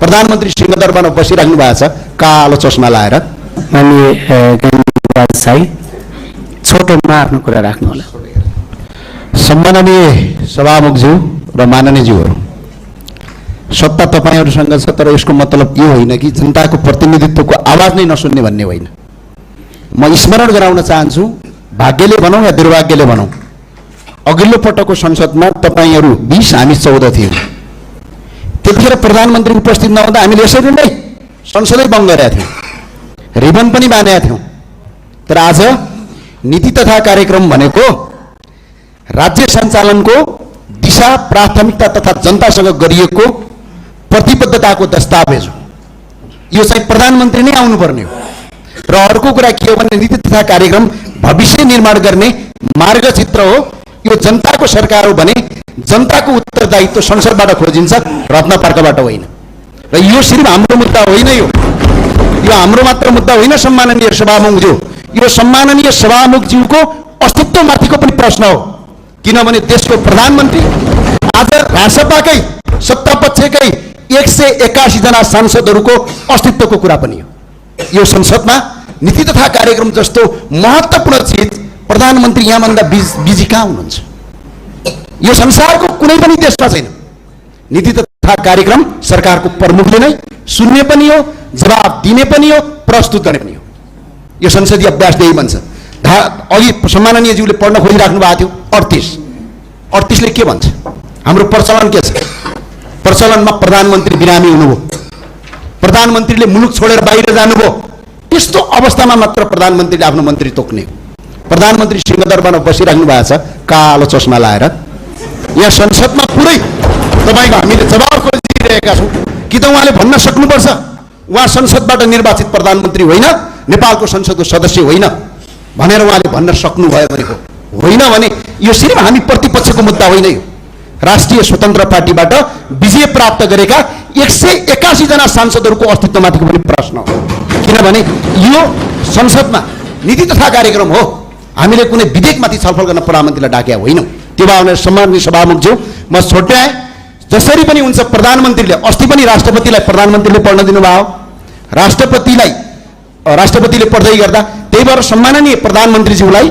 प्रधानमन्त्री सिंहदरबारमा बसिराख्नु भएको छ कालो चस्मा लाएर। माननीय साई छोटोमा आफ्नो कुरा राख्नु होला। सम्माननीय सभामुखज्यू र माननीयज्यूहरू, सत्ता तपाईहरुसँग छ, तर यसको मतलब यो होइन कि जनताको प्रतिनिधित्वको आवाज नै नसुन्ने भन्ने होइन। म स्मरण गराउन चाहन्छु, भाग्यले भनौँ या दुर्भाग्यले भनौँ, अघिल्लो पटकको संसदमा तपाईहरु 20 हामी 14 थियौँ। त्यतिखेर प्रधानमन्त्री उपस्थित नहुँदा हामीले यसरी नै संसदै बन्द गरेका थियौँ, रिबन पनि बाँधेका थियौँ। तर आज नीति तथा कार्यक्रम भनेको राज्य सञ्चालनको दिशा, प्राथमिकता तथा जनतासँग गरिएको प्रतिबद्धताको दस्तावेज हो। यो चाहिँ प्रधानमन्त्री नै आउनुपर्ने हो। र अर्को कुरा के हो भने नीति तथा कार्यक्रम भविष्य निर्माण गर्ने मार्गचित्र हो। यो जनताको सरकार हो भने जनताको उत्तरदायित्व संसदबाट खोजिन्छ, रत्न पार्कबाट होइन। र यो सिर्फ हाम्रो मुद्दा होइन, यो हाम्रो मात्र मुद्दा होइन। सम्माननीय सभामुखज्यू, यो सम्माननीय सभामुखज्यूको अस्तित्वमाथिको पनि प्रश्न हो। किनभने देशको प्रधानमन्त्री आज रासपाकै सत्तापक्षकै 181 जना सांसदहरूको अस्तित्वको कुरा पनि हो। यो संसदमा नीति तथा कार्यक्रम जस्तो महत्त्वपूर्ण चिज प्रधानमन्त्री यहाँभन्दा बिजी कहाँ हुनुहुन्छ? यो संसारको कुनै पनि देशमा छैन। नीति तथा कार्यक्रम सरकारको प्रमुखले नै सुन्ने पनि हो, जवाब दिने पनि हो, प्रस्तुत गर्ने पनि हो। यो संसदीय अभ्यास यही भन्छ। अघि सम्माननीयज्यूले पढ्न खोजिराख्नु भएको थियो 38 ले के भन्छ? हाम्रो प्रचलन के छ? प्रचलनमा प्रधानमन्त्री बिरामी हुनुभयो, प्रधानमन्त्रीले मुलुक छोडेर बाहिर जानुभयो, त्यस्तो अवस्थामा मात्र प्रधानमन्त्रीले आफ्नो मन्त्री तोक्ने। प्रधानमन्त्री सिंहदरबारमा बसिराख्नु भएको छ कालो चस्मा लाएर। यहाँ संसदमा पुरै तपाईको हामीले जवाब खोजिरहेका छौँ कि त उहाँले भन्न सक्नुपर्छ उहाँ संसदबाट निर्वाचित प्रधानमन्त्री होइन, नेपालको संसदको सदस्य होइन भनेर उहाँले भन्न सक्नुभयो भने हो। होइन भने यो सिर्फ हामी प्रतिपक्षको मुद्दा होइन, यो राष्ट्रिय स्वतन्त्र पार्टीबाट विजय प्राप्त गरेका 181 जना सांसदहरूको अस्तित्वमाथिको पनि प्रश्न हो। किनभने यो संसदमा नीति तथा कार्यक्रम हो, हामीले कुनै विधेयकमाथि छलफल गर्न प्रधानमन्त्रीलाई डाकेका होइनौँ। त्यो भावना सम्माननीय सभामुखज्यू म छोट्याएँ। जसरी पनि हुन्छ प्रधानमन्त्रीले अस्ति पनि राष्ट्रपतिलाई प्रधानमन्त्रीले पढ्न दिनुभयो, राष्ट्रपतिले पढ्दै गर्दा त्यही भएर सम्माननीय प्रधानमन्त्रीज्यूलाई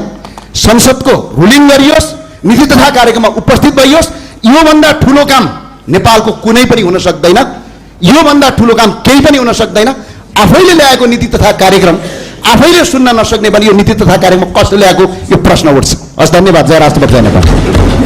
संसदको रुलिङ गरियोस्, नीति तथा कार्यक्रममा उपस्थित भइयोस्। योभन्दा ठुलो काम नेपालको कुनै पनि हुन सक्दैन, योभन्दा ठुलो काम केही पनि हुन सक्दैन। आफैले ल्याएको नीति तथा कार्यक्रम आफैले सुन्न नसक्ने भने यो नीति तथा कार्यक्रम कसले ल्याएको यो प्रश्न उठ्छ। हस्, धन्यवाद। जय राष्ट्रपति, जय नेपाल।